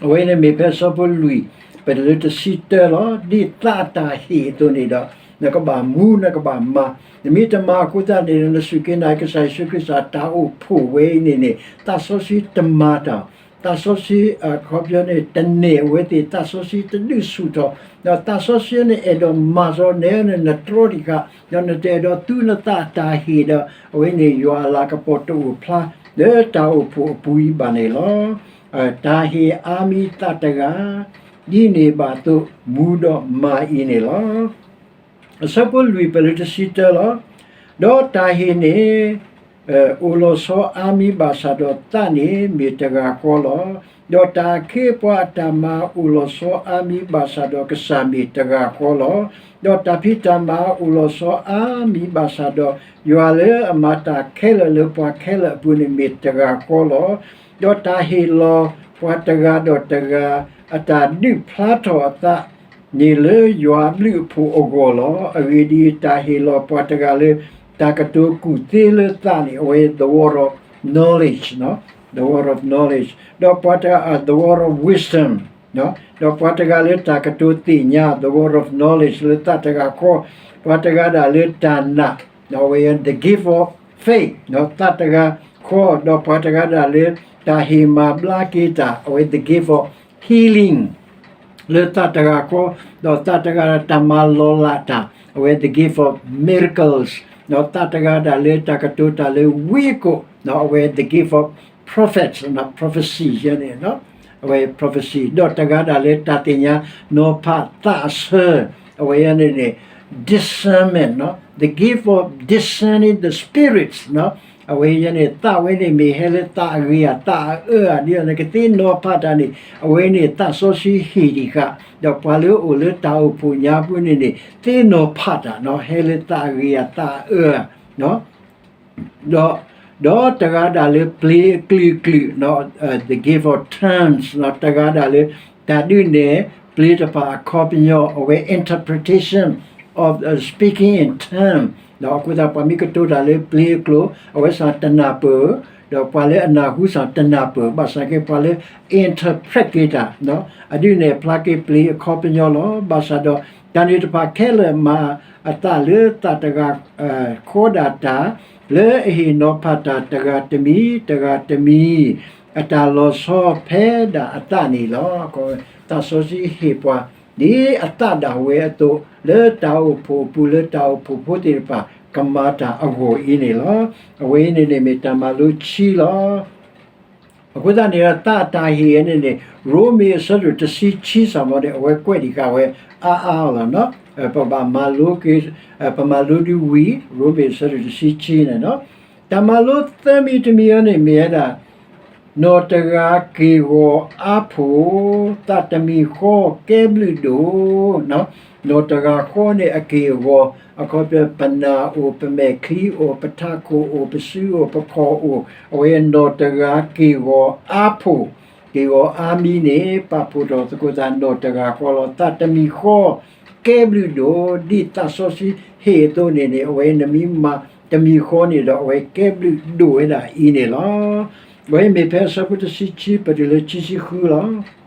အဝဲန့ၣ်မ့ၢ်ဖဲအဆၢဖိလွံၢ် ပတုၤလၢတဆံတၢလီၤ. ဒ်သးအတၢ်ဟ့ၣ်အသိးန့ၣ်ဒီး နကဘၣ်မူနကဘၣ်မၤ, နမ့ၢ်တမၤအဃိသတးန့ၣ်ဒီး နစူၢ်က့ၤနာ်က့ၤကစၢ်ယ့ၣ်ၡူးခရံာ်အတၢ်အိၣ်ဖှိၣ်ဝဲအံၤန့ၣ်န့ၣ် သးစီဆှံတမၤတၢ်, သးစီဆှံ အခီပညီန့ၣ် တနဲၣ်အဝဲသ့ၣ်, သးစီဆှံတဒုးဆူၣ်ထီၣ်, ဒီးသးစီဆှံန့ၣ်အဲၣ်ဒိးမၤစီနၤန့ၣ် နတြီတံၢ်ဃာ်, ဒီးနတအဲၣ်ဒိးသူနသးအတၢ်ဟ့ၣ်ဒီး အဝဲန့ၣ်ယွၤအလၤကပီၤတအိၣ်ဖျါ လၢတၢ်အိၣ်ဖှိၣ်အပူၤအံၤဘၣ်န့ၣ်လီၤ. တၢ်ဟ့ၣ်အါမံၤသးတဂၤ ဒ်န့ၣ်ဘၣ်အသိး မူဒီးမၤအံၤန့ၣ်လီၤ. အဆၢဖိလွံၢ် ပတုၤလၢတဆံတၢလီၤ. ဒီးတၢ်ဟ့ၣ်န့ၣ် အိၣ်လီၤဆီအါမံၤဘၣ်ဆၣ်ဒီးသးန့ၣ်မ့ၢ်တဂၤဃီလီၤ. ဒီးတၢ်အခ့အပှၤအတၢ်မၤအိၣ်လီၤဆီအါမံၤဘၣ်ဆၣ်ဒီးကစၢ်မ့ၢ်တဂၤဃီလီၤ. ဒီးတၢ်ဖံးတၢ်မၤအိၣ်လီၤဆီအါမံၤဘၣ်ဆၣ်ဒီး ယွၤလၢအမၤတၢ်ခဲလၢာ်လၢပှၤခဲလၢာ်အပူၤန့ၣ်မ့ၢ်တဂၤဃီလီၤ. ဒီးတၢ်ဟ့ၣ်လီၤပှၤတဂၤဒီးတဂၤ အတၢ်ဒုးဖျါထီၣ်အသး န့ၣ်လၢယွၤအဘျုးအဖှိၣ်အဂီၢ်လီၤ. အဂ့ၢ်ဒ်အံၤ, တၢ်ဟ့ၣ်လီၤပှၤတဂၤလၢ တၢ်ကတိၤကူၣ်သ့လၢသးန့ၣ် အဝဲ the word of knowledge, the word of knowledge, ဒီးပှၤတဂၤ the word of wisdom, ဒီးပှၤတဂၤလၢတၢ်ကတိၤသ့ၣ်ညါ the word of knowledge လၢသးတဂၤဃီ, ပှၤတဂၤဒၣ်လၢတၢ်နာ် အဝဲ the gift of faith သးတဂၤဃီ, ဒီးပှၤတဂၤဒၣ်လၢတၢ်ဟ့ၣ်မၤဘျါက့ၤတၢ် အဝဲ the gift of healing လၢသးတဂၤဃီ, ဒီးသးတဂၤတၢ်မၤလီၤလးတၢ် အဝဲ the gift of miracles, ဒီးသးတဂၤဒၣ်လၢတၢ်ကတိၤတၢ်လၢဝံအကိာ် အဝဲ the gift of prophet, prophecy န့ၣ် အဝဲ prophecy, ဒီးတဂၤဒၣ်လၢတၢ်သ့ၣ်ညါနီၤဖးသးအဆၢ, အဝဲန့ၣ်န့ၣ် discernment, the gift of discerning the spirits, အဝဲန့ၣ် သးဝဲန့ၣ်မ့ၢ်ဟဲလၢသးအဂ့ၤဧါ သးအအၢဧါ ဒ်သိးနကသ့နီၤဖးတၢ်န့ၣ် အဝဲန့ၣ်သးစီဆှံဟ့ၣ်ဒံးဃာ်, ဒီးပှၤလၢအအိၣ်လၢတၢ်အိၣ်ဖှိၣ်ညါပူၤန့ၣ်န့ၣ် သ့နီၤဖးတၢ် ဟဲလၢသးအဂ့ၤဧါ သးအအၢဧါ ဒီး ဒီးတဂၤဒၣ်လၢပျ့ၤအကလုာ်ကလုာ် the gift of tongues, တဂၤဒၣ်လၢ တၢ်ဒုးနဲၣ်ပျ့ၤတဖၣ်အခီပညီ အဝဲ interpretation of speaking in tongue, ဒီးအဃိသတး ပှၤမ့ၢ်ကတိၤတၢ်လၢပျ့ၤအကျိာ် အဝဲစ့ၢ်တနၢ်ပၢၢ်, ဒီးပှၤလၢအနၢ်ဟူစ့ၢ်တနၢ်ပၢၢ်, ဘၣ်ဆၣ်က့ပှၤလၢ interpret က့ၤတၢ် အဒုးနဲၣ်ဖျါက့ၤပျ့ၤအခီပညီလီၤ. ဘၣ်ဆၣ်ဒီး တၢ်န့ၣ်တဖၣ်ခဲလၢာ်မၤအသးလၢသးတဂၤဃီဒၣ်တၢ် လၢအဟ့ၣ်နီၤဖးတၢ်တဂၤတမံၤ တဂၤတမံၤ အတၢ်လီၤဆီဖဲဒၣ်အသးန့ၣ်လီၤ. သးစီဆှံဟ့ၣ်ပှၤ ဒ်အသးဒၣ်ဝဲအသိး လၢတၢ်အိၣ်ဖှိၣ်အပူၤ လၢတၢ်အိၣ်ဖှိၣ်ဖိသ့ၣ်တဖၣ် ကမၤတၢ်အဂီၢ်အံၤန့ၣ်လီၤ. အဝဲအံၤန့ၣ်န့ၣ်မ့ၢ်တၢ်မၤလိခံလီၤ. အဃိသတးန့ၣ်ဒီး သးအတၢ်ဟ့ၣ်အံၤန့ၣ်န့ၣ် ရိမ့ၤအဆၢဒိၣ်တဆံခံစ့ၢ်ကီးန့ၣ် အဝဲကွဲးဒံးဃာ်ဝဲအါအါလီၤ. ပဘၣ်မၤလိက့ၤ ပမၤလိဒ်ဝံၤ ရိမ့ၤအဆၢဒိၣ်တဆံခံန့ၣ်လီၤ. တၢ်မၤလိသၢမံၤတမံၤအံၤန့ၣ်မ့ၢ်ဝဲဒၣ် နီၢ်တဂၤက့ၢ်ဂီၤအါဖှိၣ် သးတမံၤဃီကဲဘျုးဒိၣ်, နီၢ်တဂၤဃီန့ၣ်အက့ၢ်အဂီၤ အခီပညီ ပနၢ်အိၣ် ပမဲာ်ချံအိၣ် ပထးခိၣ်အိၣ် ပစုအိၣ် ပခီၣ်အိၣ်, အဝဲနီၢ်တဂၤက့ၢ်ဂီၤအါဖှိၣ်, က့ၢ်ဂီၤအါမံၤန့ၣ် ပာ်ဖှိၣ်ထီၣ်သကိးသးနီၢ်တဂၤဃီလီၤ. သးတမံၤဃီကဲဘျုးဒိၣ် ဒ်သးစီဆှံဟ့ၣ်အသိးန့ၣ်န့ၣ် အဝဲနမ့ၢ်မၤတမံၤဃီန့ၣ်ဒီး အဝဲကဲဘျုးဒိၣ်ဝဲဒၣ်အံၤန့ၣ်လီၤ. အဝဲမ့ၢ်ဖဲအဆၢဖိတဆံခံ ပတုၤလၢခံဆံဃုလီၤ.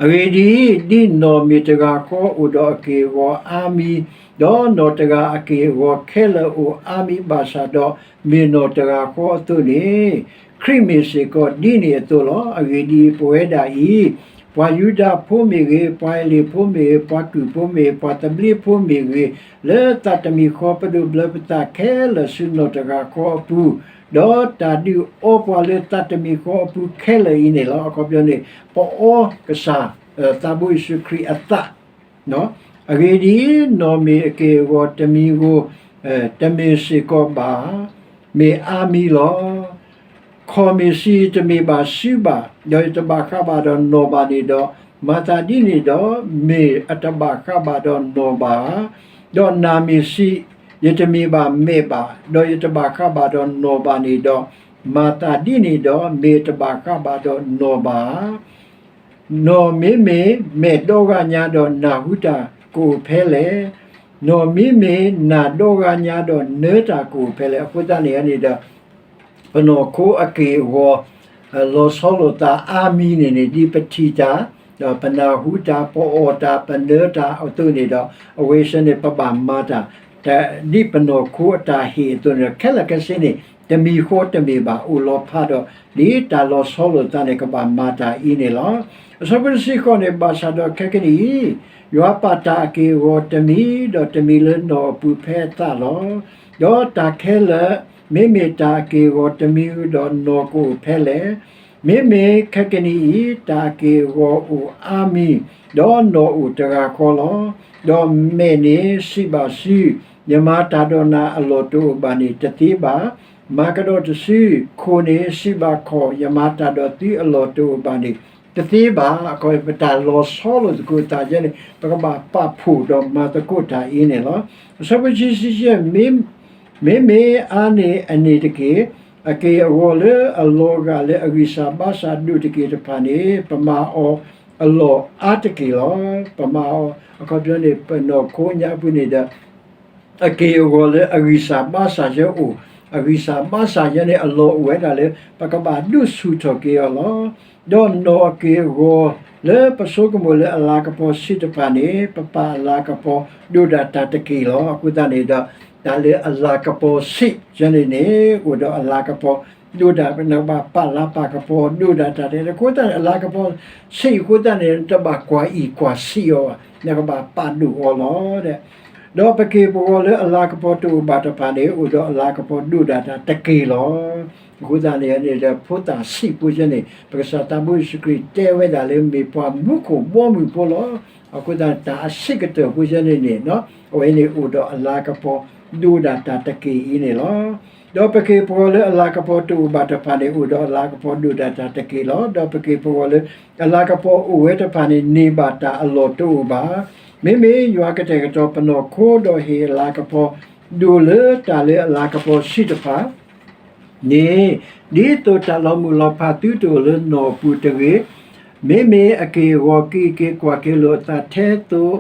အဂ့ၢ်ဒ်အံၤ, ဒ်နီၢ်မ့ၢ်တဂၤဃီအိၣ်ဒီးအက့ၢ်အဂီၤအါမံၤ, ဒီးနီၢ်တဂၤအက့ၢ်အဂီၤခဲလၢာ်အိၣ်အါမံၤဘၣ်ဆၣ်ဒီး, မ့ၢ်နီၢ်တဂၤဃီအသိးန့ၣ်, ခရံာ်မ့ၢ်စ့ၢ်ကီးဒ်န့ၣ်အသိးလီၤ. အဂ့ၢ်ဒ်အံၤ, ပဝဲဒၣ်အံၤ, ပှၤယူဒၤဖိမ့ၢ်ဂ့ၤ, ပှၤဟ့းလ့ၣ်ဖိမ့ၢ်ဂ့ၤ, ပှၤကုၢ်ဖိမ့ၢ်ဂ့ၤ, ပှၤသဘျ့ဖိမ့ၢ်ဂ့ၤ, လၢသးတမံၤဃီပဒိးဘျၢပသးခဲလၢာ်ဆူနီၢ်တဂၤဃီအပူၤ, ဒီးတၢ်ဒုးအီပှၤလၢသးတမံၤဃီအပူၤခဲလၢာ်အံၤန့ၣ်လီၤ. အခီပညီန့ၣ် ပအီကစၢ် သးဘိယ့ၣ်ၡူးခရံာ်အသး, အဂ့ၢ်ဒ်အံၤ, နီၢ်မ့ၢ်အက့ၢ်အဂီၤတမံၤဧိၤ, တမ့ၢ်စ့ၢ်ကီးဘၣ်, မ့ၢ်အါမံၤလီၤ. ခီၣ်မ့ၢ်စံး ယတမ့ၢ်ဘၣ်စုဘၣ်, ဒီးယတဘၣ်ဃးဘၣ်ဒီးနီၢ်ဘၣ်န့ၣ်ဒီး, မၤသးဒ်န့ၣ်ဒီး, မ့ၢ်အတဘၣ်ဃးဘၣ်ဒီးနီၢ်ဘၣ်ဧါ. ဒီးနၢ်မ့ၢ်စံး, ယတမ့ၢ်ဘၣ်မဲာ်ဘၣ်, ဒီးယတဘၣ်ဃးဘၣ်ဒီးနီၢ်ဘၣ်န့ၣ်ဒီး, မၤသးဒ်န့ၣ်ဒီး, မ့ၢ်အတဘၣ်ဃးဘၣ်ဒီးနီၢ်ဘၣ်ဧါ. နီၢ်မ့မ့ၢ်မဲာ်ဒီဂၤညါဒီးနၢ်ဟူတၢ်ကအိၣ်ဖဲလဲၣ်. နီၢ်မ့မ့ၢ်နာ်ဒီဂၤညါဒီးနၢတၢ်ကအိၣ်ဖဲလဲၣ်. အဃိသတးန့ၣ်န့ၣ်ဒီး ပနီၢ်ခိအက့ၢ်အဂီၤ လီၤဆီလိာ်သးအါမံၤန့ၣ်န့ၣ် ဒ်ပထံၣ်တၢ်, ဒီးပနၢ်ဟူတၢ်, ပအီၣ်တၢ်, ပနၢတၢ်အသိးန့ၣ်ဒီး အဝဲဆၢန့ၣ် ပဘၣ်မၤတၢ် ဒ်ပနီၢ်ခိအတၢ်ဟ့ၣ်အသိးန့ၣ်ဒီး ခဲလၢာ်ခဲဆ့န့ၣ် တမံၤဃီတမ့ၢ်ဘၣ် အိၣ်လီၤဖးဒီး ဒ်တၢ်လီၤဆီလိာ်သးန့ၣ် ကဘၣ်မၤတၢ်အံၤန့ၣ်လီၤ. အဆၢဖိတဆံဃိးန့ၣ် ဘၣ်ဆၣ်ဒီးခဲကနံၣ်အံၤ ယွၤပာ်တၢ်အက့ၢ်အဂီၤတမံၤဒီးတမံၤလၢနီၢ်အပူၤဖဲအသးလီၤ. ဒီးတၢ်ခဲလၢာ် မ့မ့ၢ်တၢ်အက့ၢ်အဂီၤတမံၤဒီးနီၢ်ကအိၣ်ဖဲလဲၣ်. မ့မ့ၢ်ခဲကနံၣ်အံၤ တၢ်အက့ၢ်အဂီၤအိၣ်အါမံၤ ဒီးနီၢ်အိၣ်တဂၤဃီလီၤ. ဒီးမဲာ်န့ၣ်စံးဘၣ်စု, ယမၤတၢ်ဒီးနၤအလီၢ်တအိၣ်ဘၣ်န့ၣ် တသ့ဘၣ်. မၤကဒီးတစု, ခိၣ်န့ၣ်စံးဘၣ်ခီၣ်, ယမၤတၢ်ဒီးသုအလီၢ်တအိၣ်ဘၣ်န့ၣ် တသ့ဘၣ်. အခီပညီ ပတၢ်လီၤဆီလိာ်သကိးသးယဲန့ၣ် ပကဘၣ်ပာ်ဖှိၣ်ဒီးမၤသကိးတၢ်အံၤန့ၣ်လီၤ. အဆၢဖိခံဆံယဲၢ် မ့မ့ၢ်အါန့ၢ်အန့ၣ်တက့ၢ်. အက့ၢ်အဂီၤလၢအလီၤဂာ်လၢအဂံၢ်စၢ်ဘါစၢ်ဒိၣ်တက့ၢ်တဖၣ်န့ၣ် ပမၤအီၤအလီၢ်အါတက့ၢ်လီၤ. ပမၤအီၤ အခီပညီန့ၣ် ပနီၢ်ခိညါပူၤန့ၣ်ဒီး အက့ၢ်အဂီၤလၢအဂံၢ်စၢ်ဘါစၢ်ယဲအိၣ်, အဂံၢ်စၢ်ဘါစၢ်ယဲန့ၣ် အလီၢ်အိၣ်ဝဲဒၣ်လၢ ပကဘၣ်ဒုးဆူၣ်ထီၣ်က့ၤအီၤလီၤ. ဒီးနီၢ်အက့ၢ်အဂီၤလၢပဆိကမိၣ်လၢအလၤကပီၤဆံးတဖၣ်န့ၣ် ပပာ်အလၤကပီၤဒိၣ်ဒၣ်တၢ်တက့ၢ်လီၤ. အဃိသတးန့ၣ်ဒီး တၢ်လၢအလၤကပီၤဆံးယဲန့ၣ်န့ၣ် အိၣ်ဒီးအလၤကပီၤဒိၣ်ဒၣ် နကဘၣ်ပာ်လၤပာ်ကပီၤဒိၣ်ဒၣ်တၢ်တက့ၢ်. အဃိသတးန့ၣ် အလၤကပီၤဆံးအဃိသတးန့ၣ် နတဘၣ်ကွၢ်အံၣ်ကွၢ်ဆံးအီၤဘၣ်, နကဘၣ်ပာ်ဒိၣ်အီၤလီၤ. ဒီးပက့ၢ်ပဂီၤလၢအလၤကပီၤတအိၣ်ဘၣ်တဖၣ်န့ၣ် အိၣ်ဒီးအလၤကပီၤဒိၣ်ဒၣ်တၢ်တက့ၢ်လီၤ. အဃိသတးန့ၣ်န့ၣ်ဒီး ဖိသၣ်ဆံးဖိယဲန့ၣ် ပကစၢ်သးဘိယ့ၣ်ၡူးခရံာ်တဲဝဲဒၣ်လၢမ့ၢ်ပှၤမူခိၣ်ဘီမုၢ်ဖိလီၤ. အဃိသတးန့ၣ် တၢ်အဆံးကတၢၢ်ဖိယဲန့ၣ်န့ၣ် အဝဲန့ၣ်အိၣ်ဒီးအလၤကပီၤဒိၣ်ဒၣ်တၢ်တက့ၢ်အံၤန့ၣ်လီၤ. ဒီးပက့ၢ်ပဂီၤလၢအလၤကပီၤတအိၣ်ဘၣ်တဖၣ်န့ၣ် အိၣ်ဒီးအလၤကပီၤဒိၣ်ဒၣ်တၢ်တက့ၢ်လီၤ. ဒီးပက့ၢ်ပဂီၤလၢအလၤကပီၤအိၣ်ဝဲတဖၣ်န့ၣ် န့ၢ်ဘၣ်တၢ်အလီၢ်တအိၣ်ဘၣ်. မ့မ့ၢ်ယွၤကတဲာ်ကတီၤပနီၢ်ခိဒီးဟ့ၣ်အလၤကပီၤ ဒိၣ်လၢတၢ်လၢအလၤကပီၤဆံးတဖၣ် န့ၣ် ဒ်သိးတၢ်လီၤမုၢ်လီၤဖးသုတအိၣ်လၢနီၢ်အပူၤတဂ့ၤ, မ့မ့ၢ်အက့ၢ်အဂီၤက့ၤက့ၤကွၢ်က့ၤလိာ်အသးထဲသိး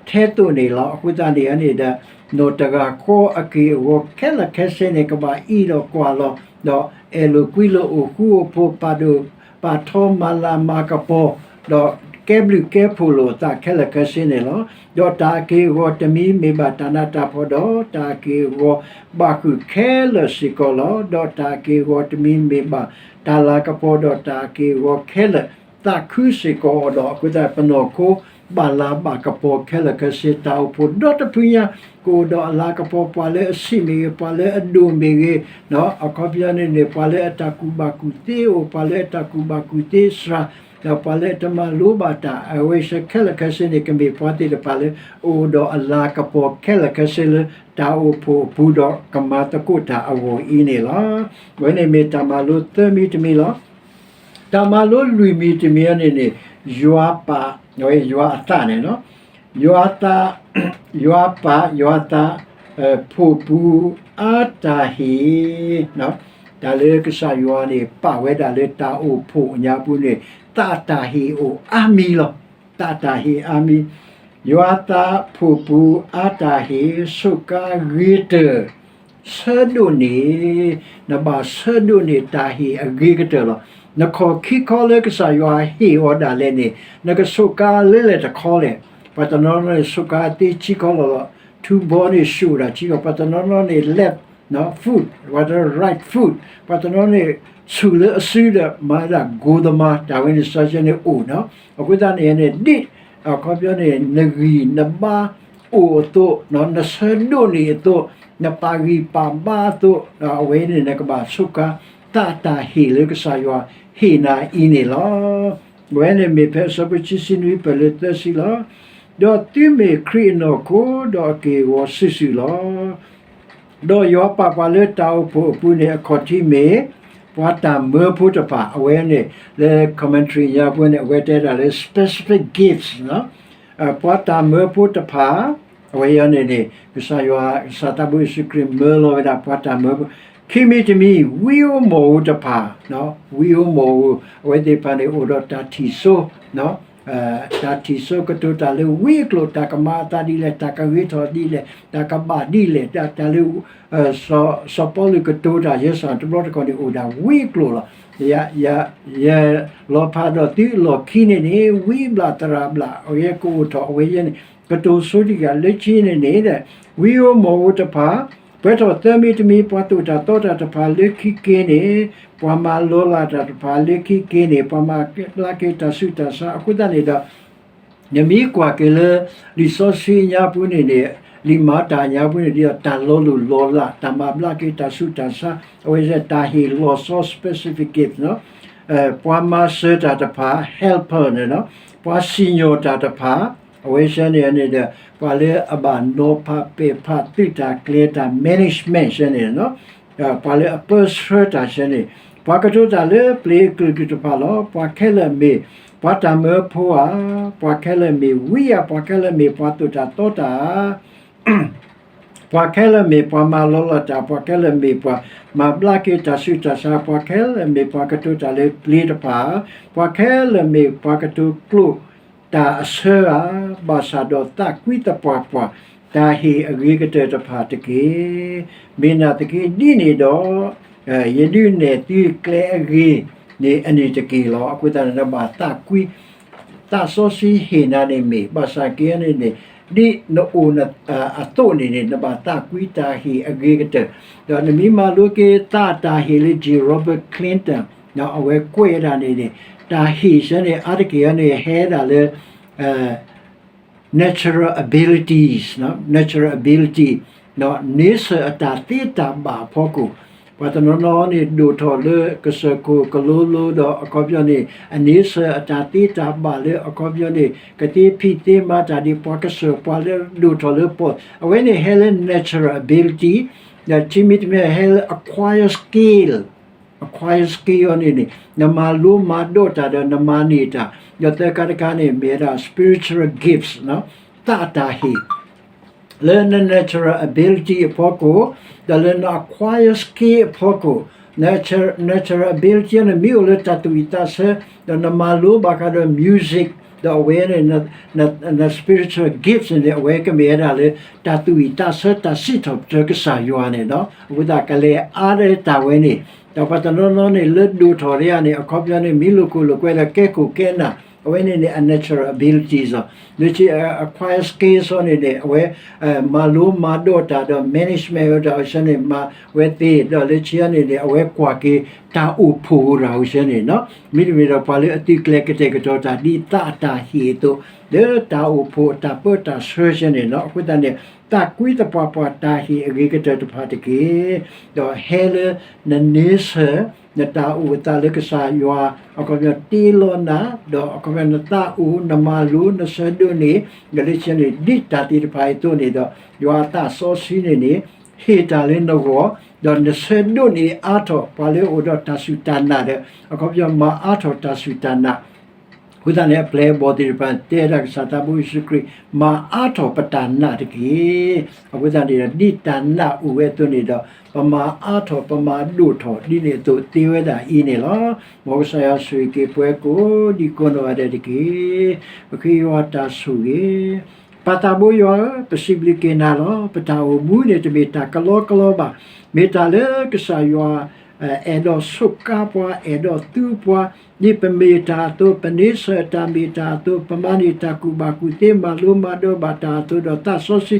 ထဲသိးန့ၣ်လီၤ. အဃိသတးန့ၣ်န့ၣ်ဒီး နီၢ်တဂၤဃီအက့ၢ်အဂီၤခဲလၢာ်ခဲဆ့န့ၣ် ကဘၣ်အံးဒီးကွၢ်လီၤ, ဒီးအဲၣ်လိာ်ကွံလိာ်အိၣ်ဃူအိၣ်ဖိး ပာ်ဒိၣ်ပာ်ထီမၤလၤမၤကပီၤ, ဒီးကဲဘျုးကဲဖှိၣ်လိာ်အသးခဲလၢာ်ခဲဆ့န့ၣ်လီၤ. ဒီးတၢ်အက့ၢ်အဂီၤတမံၤမ့ၢ်ဘၣ်တၢ်နးတၢ်ဖှီၣ်ဒီး တၢ်အက့ၢ်အဂီၤဘၣ်ဃုာ်ခဲလၢာ်စ့ၢ်ကီးလီၤ. ဒီးတၢ်အက့ၢ်အဂီၤတမံၤမ့ၢ်ဘၣ်တၢ်လၤကပီၤဒီး တၢ်အက့ၢ်အဂီၤခဲလၢာ် သးခုစ့ၢ်ကီးအီၤဒီး အဃိသတး ပနီၢ်ခိဘၣ်လၤဘၣ်ကပီၤခဲလၢာ်ခဲဆ့ တၢ်အိၣ်ဖှိၣ်ဒီတဖုညါ ကအိၣ်ဒီးအလၤကပီၤ ပှၤလၢအဆံးမ့ၢ်ဂ့ၤ ပှၤလၢအဒိၣ်မ့ၢ်ဂ့ၤ, အခီပညီန့ၣ်န့ၣ် ပှၤလၢအတၢ်ကူၣ်ဘၣ်ကူၣ်သ့အိၣ်, ပှၤလၢအတၢ်ကူၣ်ဘၣ်ကူၣ်သ့စှၤ, ဒီးပှၤလၢအတမၤလိဘၣ်တၢ် အဝဲဆၢခဲလၢာ်ခဲဆ့န့ၣ် ကမ့ၢ်ပှၤသ့ၣ်တဖၣ်လၢ အိၣ်ဒီးအလၤကပီၤခဲလၢာ်ခဲဆ့လၢ တၢ်အိၣ်ဖှိၣ်အပူၤဒီးကမၤသကိးတၢ်အဂီၢ်အံၤန့ၣ်လီၤ. အဝဲန့ၣ်မ့ၢ်တၢ်မၤလိသၢမံၤတမံၤလီၤ. တၢ်မၤလိလွံၢ်မံၤတမံၤန့ၣ်န့ၣ် ယွၤပာ် ယွၤအသးန့ၣ်လီၤ. ယွၤသး ယွၤပာ် ယွၤသး ဖိၣ်ပူၤအါတၢ်ဟ့ၣ် တၢ်လၢကစၢ်ယွၤန့ၣ် ပာ်ဝဲဒၣ်လၢတၢ်အိၣ်ဖှိၣ်အညါပူၤန့ၣ် သးတၢ်ဟ့ၣ်အိၣ်အါမံၤလီၤ. သးတၢ်ဟ့ၣ်အါမံၤ, ယွၤသးဖိၣ်ပူၤအါတၢ်ဟ့ၣ် ဆိးကါဂ့ၤတၢၢ် ဆၢဒိးန့ၢ်, နဘၣ်ဆၢဒိးန့ၢ်တၢ်ဟ့ၣ်အဂ့ၤကတၢၢ်လီၤ. နခီၣ်ခံခီလၢကစၢ်ယွၤဟ့ၣ်အီၤဒၣ်လဲာ်န့ၣ် နကဆိးကါလၢလဲၣ်တခီလဲၣ်. ပှၤတနီၤနီၤန့ၣ် ဆိးကါသ့ခံခီလီၤလီၤ. ထူဘီန့ၣ် ဆူၣ်ဒၣ်ခံခီ, ပှၤတနီၤနီၤန့ၣ် left foot, ပှၤတနီၤ right foot, ပှၤတနီၤန့ၣ် ဆူၣ်လၢအစုဒီး မၤဒၣ် ကိၢ်သမား တၢ်ဝဲန့ၣ် စၢ်ယဲန့ၣ်အိၣ်နီၤ. အဃိသတးန့ၣ်န့ၣ် ဒ် အခီပညီန့ၣ် နဂံၢ်နဘါအိၣ်အသိး, နဆၢဒိးန့ၢ်အသိး, နပာ်ဂံၢ်ပာ်ဘါအသိး, အဝဲန့ၣ်နကဘၣ်ဆိးကါ သးတၢ်ဟ့ၣ်လၢကစၢ်ယွၤဟ့ၣ်နၤအံၤန့ၣ်လီၤ. အဝဲန့ၣ်မ့ၢ်ဖဲအဆၢဖိခံဆံနွံ ပၢၢ်လၢသၢဆံလီၤ. ဒီးသုမ့ၢ်ခရံာ်အနီၢ်ခိ ဒီးအက့ၢ်အဂီၤစုာ်စုာ်လီၤ. ဒီးယွၤပာ်ပှၤလၢတၢ်အိၣ်ဖှိၣ်အပူၤန့ၣ် အခီၣ်ထံးမ့ၢ် ပှၤတၢ်မၢဖိတဖၣ်, အဝဲန့ၣ် လၢ commentary ညါပူၤန့ၣ် အဝဲတဲဒၣ်လၢ specific gifts ပှၤတၢ်မၢဖိတဖၣ် အဝဲအံၤန့ၣ်န့ၣ် ကစၢ်ယွၤ ကစၢ်သးဘိယ့ၣ်ၡူးခရံာ်မၢလီၤဝဲဒၣ်ပှၤတၢ်မၢဖိ ခံမံၤတမံၤ ဝံဧိၤမီၣ်ဧိၤတဖၣ်, ဝံဧိၤမီၣ်ဧိၤ အဝဲသ့ၣ်တဖၣ်န့ၣ် အိၣ်ဒီးတၢ်ထံၣ်စိ တၢ်ထံၣ်စိကတိၤတၢ်လၢဝံအကျိာ် တၢ်ကမၤအသးဒ်လဲၣ်, တၢ်ကဂ့ၤထီၣ်ဒ်လဲၣ်, တၢ်ကဘၣ်ဒ်လဲၣ်, တၢ်လၢ စီၤပီလူးကတိၤတၢ် ယဲစ့ၢ်တဘျီတခီၣ်န့ၣ် အိၣ်ဒၣ်ဝံအကျိာ်လီၤ. ယ ယ ယလီၤဖးဒီးသုအလီၢ်ခံန့ၣ်န့ၣ် ဝံအဘျၣ်သရၣ်ဘျၣ် အဝဲကအိၣ်ထီၣ် အဝဲယဲန့ၣ် ကတိၤဆိဒံးက့ၤလၢခံန့ၣ်န့ၣ် ဝံဧိၤမီၣ်ဧိၤတဖၣ် ပှဲၤထီၣ်သၢမံၤတမံၤ ပှၤသိၣ်တၢ်သီတၢ်တဖၣ်လၢခံက့ၤန့ၣ်, ပှၤမၤလီၤလးတၢ်တဖၣ်လၢခံက့ၤန့ၣ်, ပှၤမၤဘျါက့ၤတၢ်ဆူးတၢ်ဆါ အဃိသတးန့ၣ်ဒီး နမ့ၢ်ကွၢ်က့ၤလၢ လံာ်စီဆှံအညါပူၤန့ၣ်န့ၣ် လံာ်မၤတၢ်အညါပူၤန့ၣ် ဒ်သိးတၢ်လီၤလိၢ်လီၤလး တၢ်မၤဘျါက့ၤတၢ်ဆူးတၢ်ဆါ အဝဲစ့ၢ်တၢ်ဟ့ၣ်လီၤဆီ specific gift ပှၤမၤစၢၤတၢ်တဖၣ် helper န့ၣ်လီၤ. ပှၤစံၣ်ညီၣ်တၢ်တဖၣ် အဝဲစ့ၢ်န့ၣ်န့ၣ်ဒီး ပှၤလၢအဘၣ်နီၤဖးပဲာ်ဖးသုးတၢ်ကျဲၤတၢ် management စ့ၢ်န့ၣ် ပှၤလၢအပၢဆှၢတၢ်စ့ၢ်န့ၣ်, ပှၤကတိၤတၢ်လၢပျ့ၤအကလုာ်ကလုာ်တဖၣ်လီၤ. ပှၤခဲလၢာ်မ့ၢ်ပှၤတၢ်မၢဖိဧါ, ပှၤခဲလၢာ်မ့ၢ်ဝံဧါ, ပှၤခဲလၢာ်မ့ၢ်ပှၤသိၣ်တၢ်သီတၢ်ဧါ, ပှၤခဲလၢာ်မ့ၢ်ပှၤမၤလီၤလးတၢ်, ပှၤခဲလၢာ်မ့ၢ်ပှၤမၤဘျါက့ၤတၢ်ဆူးတၢ်ဆါ, ပှၤခဲလၢာ်မ့ၢ်ပှၤကတိၤတၢ်လၢပျ့ၤတဖၣ်, ပှၤခဲလၢာ်မ့ၢ်ပှၤကတိၤကျိာ် တၢ်အဆၢဧါ, ဘၣ်ဆၣ်ဒီးသးကွံသပှၢ်ပှၢ် တၢ်ဟ့ၣ်အဂ့ၤကတၢၢ်တဖၣ်တက့ၢ်. မ့ၢ်နာ်သက့ဒ်န့ၣ်ဒီး ယဒုးနဲၣ်သုကျဲအဂ့ၤန့ၣ်အန့ၣ်တက့ၢ်လီၤ. အဃိသတးန့ၣ် နဘၣ်သးကွံ သးစီဆှံဟ့ၣ်နၤန့ၣ်မ့ၢ် ဘၣ်ဆၣ်က့န့ၣ်န့ၣ် ဒ်နအိၣ်အသိးန့ၣ်န့ၣ် နဘၣ်သးကွံတၢ်ဟ့ၣ်အဂ့ၤကတၢၢ်, ဒီးနမ့ၢ်မၤလိက့ၤသးတၢ်ဟ့ၣ်လၢ G Robert Clinton အဝဲကွဲးဒၣ်န့ၣ်န့ၣ် တၢ်ဟ့ၣ်စ့ၢ်န့ၣ် အါတက့ၢ်အံၤန့ၣ် ဟဲဒၣ်လၢ natural abilities, natural ability, nature အတၢ်သ့တၢ်ဘၣ်အဖီခိၣ်, ပှၤတနီၤနီၤန့ၣ် ဒိၣ်ထီၣ်လၢကစၢၢ်ခိၣ်ကလိလိဒီး အခီပညီန့ၣ် အ nature အတၢ်သ့တၢ်ဘၣ်လၢအခီပညီန့ၣ် ကသ့ဖံးသ့မၤတၢ်ဒ်ပှၤကစၢၢ် ပှၤလၢဒိၣ်ထီၣ်လၢပီၢ် အဝဲန့ၣ်ဟဲလၢ natural ability, ဒီးခံမံၤတမံၤဟဲလၢ acquire skill, acquire skill အီၤန့ၣ်န့ၣ် နမၤလိမၤဒိးတၢ်ဒီးနမၤန့ၢ်တၢ်, ဒီးသၢခါတခါန့ၣ် မ့ၢ်ဝဲဒၣ် spiritual gifts, သးတၢ်ဟ့ၣ် လၢန natural ability အဖီခိၣ်, ဒီးလၢန acquire skill အဖီခိၣ်, natural ability န့ၣ် မ့ၢ်အိၣ်လၢတၢ်သူၣ်ဝံၣ်သးဆၢ, ဒီးနမၤလိဘၣ်ဃးဒီး music, ဒီးအဝဲန့ၣ် န spiritual gifts န့ၣ် အဝဲကမ့ၢ်ဝဲဒၣ်လၢ တၢ်သူၣ်ဝံၣ်သးဆၢ တၢ်စံးထီၣ်ပတြၢၤကစၢ်ယွၤန့ၣ်ဒီး အဃိသတးကလဲၤအါဒၢတၢ်ဝဲန့ၣ်, ဒီးပှၤတနီၤနီၤန့ၣ် လၢဒိၣ်ထီၣ်ဒံးဧါန့ၣ် အခီပညီန့ၣ် မ့ၢ်လိာ်ခိၣ်လိာ်ကွဲဒီးကဲခိၣ်ကဲနၢ်, အဝဲန့ၣ်န့ၣ် အ natural abilities လီၤ. လၢခံ acquire skills အီၤန့ၣ်န့ၣ် အဝဲ မၤလိမၤဒိးတၢ်ဒီး management ဝဲတၢ်အီၤစ့ၢ်န့ၣ် မၤဝဲသ့, ဒီးလၢခံအီၤန့ၣ်န့ၣ် အဝဲကွၢ်က့ၤတၢ်အိၣ်ဖှိၣ်အိၣ်တၢ်အီၤစ့ၢ်န့ၣ်, မ့တမ့ၢ်ဒီးပှၤလၢအသုးကျဲၤကတဲာ်ကတီၤတၢ်ဒ်သးအတၢ်ဟ့ၣ်အသိး, လၢတၢ်အိၣ်ဖှိၣ်အတၢ်ပၢတၢ်ဆှၢစ့ၢ်န့ၣ်လီၤ. အဃိသတးန့ၣ် သးကွံသပှၢ်ပှၢ်တၢ်ဟ့ၣ်အဂ့ၤကတၢၢ်တဖၣ်တက့ၢ်. ဒီးဟဲလၢန nature နတၢ်အိၣ်သးလၢကစၢ်ယွၤ အခီပညီတ့လီၤနၤ, ဒီးအခီပညီနသးအိၣ် နမၤလိ နဆၢဒိးန့ၣ်, ဒီးလၢခံန့ၣ် ဒ်တၢ်သ့ၣ်တဖၣ်အသိးန့ၣ်ဒီး ယွၤအသးစီဆှံန့ၣ်န့ၣ် ဟ့ၣ်တၢ်လၢနဂီၢ်, ဒီးနဆၢဒိးန့ၢ်အါထီၣ် ပှၤလၢအအိၣ်ဒီးတၢ်စူၢ်တၢ်နာ်ဒီး အခီပညီမၤအါထီၣ်တၢ်စူၢ်တၢ်နာ် အဃိသတးန့ၣ် အပျဲၢ်အဘီၣ်သ့ၣ်တဖၣ် တဲဒၣ်ကစၢ်သးဘိယ့ၣ်ၡူးခရံာ် မၤအါထီၣ်ပတၢ်နာ်တက့ၢ်. အဃိသတးန့ၣ်ဒီး ဒ်တၢ်နာ်အိၣ်ဝဲအသိးန့ၣ်ဒီး ပမၤအါထီၣ် ပမၤဒိၣ်ထီၣ် ဒ်န့ၣ်အသိးသ့ဝဲဒၣ်အံၤန့ၣ်လီၤ. မ်ကစၢ်ယွၤဆိၣ်ဂ့ၤက့ၤပှၤကိးဒံကိးနီၢ်ဂၤဒဲးတက့ၢ်. ပဃ့ယွၤတၢ်ဆိၣ်ဂ့ၤ ပၢ်သးဘိယွၤဧၢ, ပစံးဘျုးက့ၤနၤလီၤ. ပတၢ်အိၣ်မူန့ၣ် တမ့ၢ်တၢ်ကလီကလီဘၣ်. မ့ၢ်တၢ်လၢကစၢ်ယွၤ အဲၣ်ဒိးစူးကါပှၤ, အဲၣ်ဒိးသူပှၤ, ဒ်ပမ့ၢ်တၢ်အသိး, ပန့ဆၢၣ်တၢ်မ့ၢ်တၢ်အသိး, ပမၤန့ၢ်တၢ်ကူၣ်ဘၣ်ကူၣ်သ့ မၤလိမၤဒိးဘၣ်တၢ်အသိးဒီး သးစီဆှံ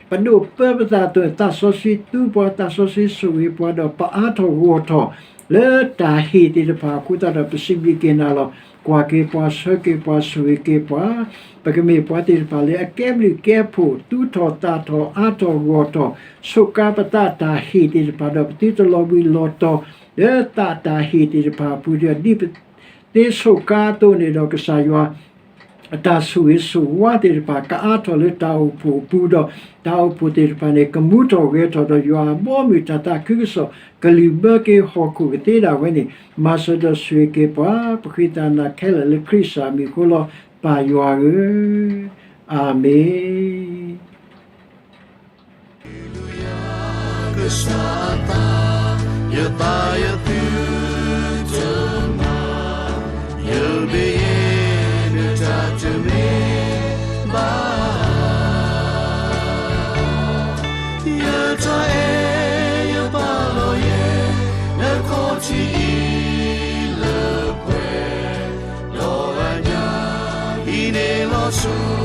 ပဒိးပၢပသးအသိးန့ၣ် သးစီဆှံသူပှၤ, သးစီဆှံဆိၣ်ဂ့ၤပှၤဒီး ပအါထီၣ်ဂီၢ်ထီၣ် လၢတၢ်ဟ့ၣ်သ့ၣ်တဖၣ်အဃိသတးဒီး ပစံးဘျုးက့ၤနၤလီၤ. ကွၢ်က့ၤပှၤ, ဆှၢက့ၤပှၤ, ဆိၣ်ဂ့ၤက့ၤပှၤ, ပကမ့ၢ်ပှၤသ့ၣ်တဖၣ်လၢအကဲဘျုးကဲဖှိၣ်, သူၣ်ထီၣ်သးထီၣ်, အါထီၣ်ဂီၢ်ထီၣ်, စူးကါပသးတၢ်ဟ့ၣ်သ့ၣ်တဖၣ်ဒီး ပသုတလီၤဘှံးလီၤတီၤ လၢသးတၢ်ဟ့ၣ်သ့ၣ်တဖၣ်အပူၤဒီး ဒ်ပသ့ဆိးကါအသိးန့ၣ်ဒီး ကစၢ်ယွၤ အတၢ်ဆိၣ်ဂ့ၤဆိၣ်ဝါသ့ၣ်တဖၣ် ကအါထီၣ်လၢတၢ်အိၣ်ဖှိၣ်အပူၤဒီး တၢ်အိၣ်ဖှိၣ်သ့ၣ်တဖၣ်န့ၣ် ကမူထီၣ်ဂဲၤထီၣ်ဒီး ယွၤအဘီအမုၢ်တၢ်သးခုကစီၣ် ကလုၢ်ဘၢက့ၤဟီၣ်ခိၣ်ကသ့ဒၣ်ဝဲန့ၣ် မၤစၢၤဒီးဆိၣ်ဂ့ၤက့ၤပှၤ ပဃ့သးနၤခဲလၢာ်လၢခရံာ်စၢ်မံၤအဃိလီၤ ပၢ်ယွၤဧၢ, အၤမ့ၣ်. စၢ်အသး, ယသးယသုတမၤ, ယမ့ၢ်ယဲ နတၢ်တမ့ၢ်ဘၣ်. ယတၢ်အဲၣ်ယပာ်လီၤယဲ နခီၣ်ထံးအံၤလၢပှဲၤ, ဒီးအညၣ်အံၤန့ၣ်လီၤဆူ